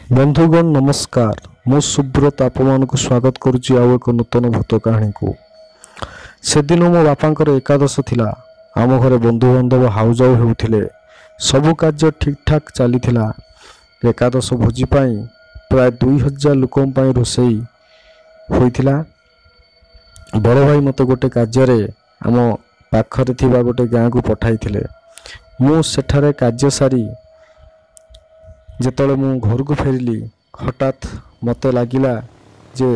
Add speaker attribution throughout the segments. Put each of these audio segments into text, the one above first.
Speaker 1: ବନ୍ଧୁଗଣ ନମସ୍କାର, ମୁଁ ସୁବ୍ରତ ଆପଣମାନଙ୍କୁ ସ୍ୱାଗତ କରୁଛି ଆଉ ଏକ ନୂତନ ଭୂତ କାହାଣୀକୁ। ସେଦିନ ମୋ ବାପାଙ୍କର ଏକାଦଶ ଥିଲା। ଆମ ଘରେ ବନ୍ଧୁବାନ୍ଧବ ହାଉଯାଉ ହେଉଥିଲେ। ସବୁ କାର୍ଯ୍ୟ ଠିକ୍ଠାକ୍ ଚାଲିଥିଲା। ଏକାଦଶ ଭୋଜି ପାଇଁ ପ୍ରାୟ 2000 ଲୋକଙ୍କ ପାଇଁ ରୋଷେଇ ହୋଇଥିଲା। ବଡ଼ ଭାଇ ମୋତେ ଗୋଟେ କାର୍ଯ୍ୟରେ ଆମ ପାଖରେ ଥିବା ଗୋଟେ ଗାଁକୁ ପଠାଇଥିଲେ। ମୁଁ ସେଠାରେ କାର୍ଯ୍ୟ ସାରି ଯେତେବେଳେ ମୁଁ ଘରକୁ ଫେରିଲି, ହଠାତ୍ ମୋତେ ଲାଗିଲା ଯେ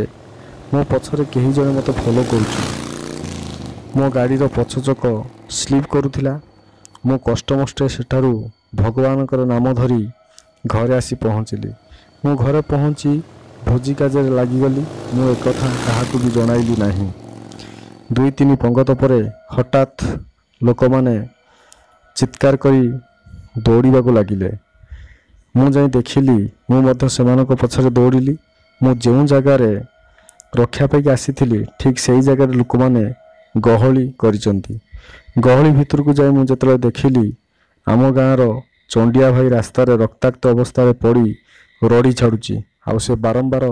Speaker 1: ମୋ ପଛରେ କେହି ଜଣେ ମୋତେ ଫଲୋ କରୁଛି। ମୋ ଗାଡ଼ିର ପଛ ଚକ ସ୍ଲିପ୍ କରୁଥିଲା। ମୁଁ କଷ୍ଟମଷ୍ଟେ ସେଠାରୁ ଭଗବାନଙ୍କର ନାମ ଧରି ଘରେ ଆସି ପହଞ୍ଚିଲି। ମୁଁ ଘରେ ପହଞ୍ଚି ଭୋଜି କାର୍ଯ୍ୟରେ ଲାଗିଗଲି। ମୁଁ ଏକଥା କାହାକୁ ବି ଜଣାଇଲି ନାହିଁ। 2-3 ପଙ୍ଗତ ପରେ ହଠାତ୍ ଲୋକମାନେ ଚିତ୍କାର କରି ଦୌଡ଼ିବାକୁ ଲାଗିଲେ। ମୁଁ ଯାଇ ଦେଖିଲି, ମୁଁ ମଧ୍ୟ ସେମାନଙ୍କ ପଛରେ ଦୌଡ଼ିଲି। ମୁଁ ଯେଉଁ ଜାଗାରେ ରକ୍ଷା ପାଇକି ଆସିଥିଲି, ଠିକ୍ ସେଇ ଜାଗାରେ ଲୋକମାନେ ଗହଳି କରିଛନ୍ତି। ଗହଳି ଭିତରକୁ ଯାଇ ମୁଁ ଯେତେବେଳେ ଦେଖିଲି, ଆମ ଗାଁର ଚଣ୍ଡିଆ ଭାଇ ରାସ୍ତାରେ ରକ୍ତାକ୍ତ ଅବସ୍ଥାରେ ପଡ଼ି ରଡ଼ି ଛାଡ଼ୁଛି, ଆଉ ସେ ବାରମ୍ବାର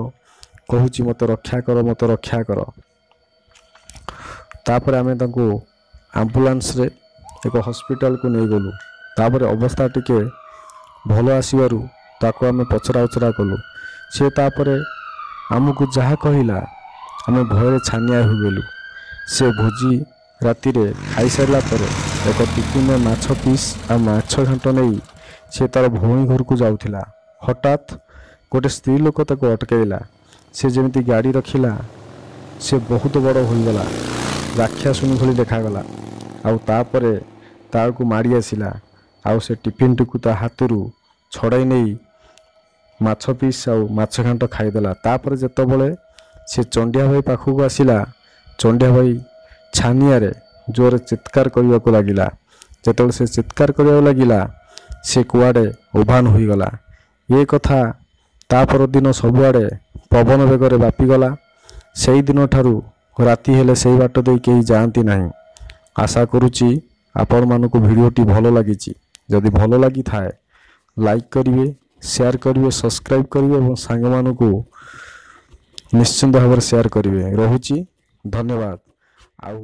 Speaker 1: କହୁଛି, ମୋତେ ରକ୍ଷା କର, ମୋତେ ରକ୍ଷା କର। ତାପରେ ଆମେ ତାଙ୍କୁ ଆମ୍ବୁଲାନ୍ସରେ ଏକ ହସ୍ପିଟାଲକୁ ନେଇଗଲୁ। ତାପରେ ଅବସ୍ଥା ଟିକେ ଭଲ ଆସିବାରୁ ତାକୁ ଆମେ ପଚରା ଉଚରା କଲୁ। ସେ ତାପରେ ଆମକୁ ଯାହା କହିଲା, ଆମେ ଭୟରେ ଛାନିଆ ହୋଇଗଲୁ। ସେ ଭୋଜି ରାତିରେ ଖାଇସାରିଲା ପରେ ଏକ ଟିଫିନରେ ମାଛ ପିସ୍ ଆଉ ମାଛ ଘାଣ୍ଟ ନେଇ ସେ ତା'ର ଭଉଣୀ ଘରକୁ ଯାଉଥିଲା। ହଠାତ୍ ଗୋଟେ ସ୍ତ୍ରୀ ଲୋକ ତାକୁ ଅଟକାଇଲା। ସେ ଯେମିତି ଗାଡ଼ି ରଖିଲା, ସେ ବହୁତ ବଡ଼ ହୋଇଗଲା, ରାକ୍ଷାସୁଣୀ ଭଳି ଦେଖାଗଲା। ଆଉ ତାପରେ ତାକୁ ମାଡ଼ି ଆସିଲା, ଆଉ ସେ ଟିଫିନଟିକୁ ତା ହାତରୁ ଛଡ଼ାଇ ନେଇ ମାଛ ପିସ୍ ଆଉ ମାଛ ଘାଣ୍ଟ ଖାଇଦେଲା। ତାପରେ ଯେତେବେଳେ ସେ ଚଣ୍ଡିଆ ଭାଇ ପାଖକୁ ଆସିଲା, ଚଣ୍ଡିଆ ଭାଇ ଛାନିଆରେ ଜୋରରେ ଚିତ୍କାର କରିବାକୁ ଲାଗିଲା। ଯେତେବେଳେ ସେ ଚିତ୍କାର କରିବାକୁ ଲାଗିଲା, ସେ କୁଆଡ଼େ ଉଭାନ ହୋଇଗଲା। ଏ କଥା ତା ପରଦିନ ସବୁଆଡ଼େ ପବନ ବେଗରେ ବ୍ୟାପିଗଲା। ସେଇ ଦିନଠାରୁ ରାତି ହେଲେ ସେଇ ବାଟ ଦେଇ କେହି ଯାଆନ୍ତି ନାହିଁ। ଆଶା କରୁଛି ଆପଣମାନଙ୍କୁ ଭିଡ଼ିଓଟି ଭଲ ଲାଗିଛି। ଯଦି ଭଲ ଲାଗିଥାଏ, ଲାଇକ୍ କରିବେ, ସେୟାର କରିବେ, ସବସ୍କ୍ରାଇବ୍ କରିବେ ଏବଂ ସାଙ୍ଗମାନଙ୍କୁ ନିଶ୍ଚିନ୍ତ ଭାବରେ ସେୟାର କରିବେ। ରହୁଛି, ଧନ୍ୟବାଦ। ଆଉ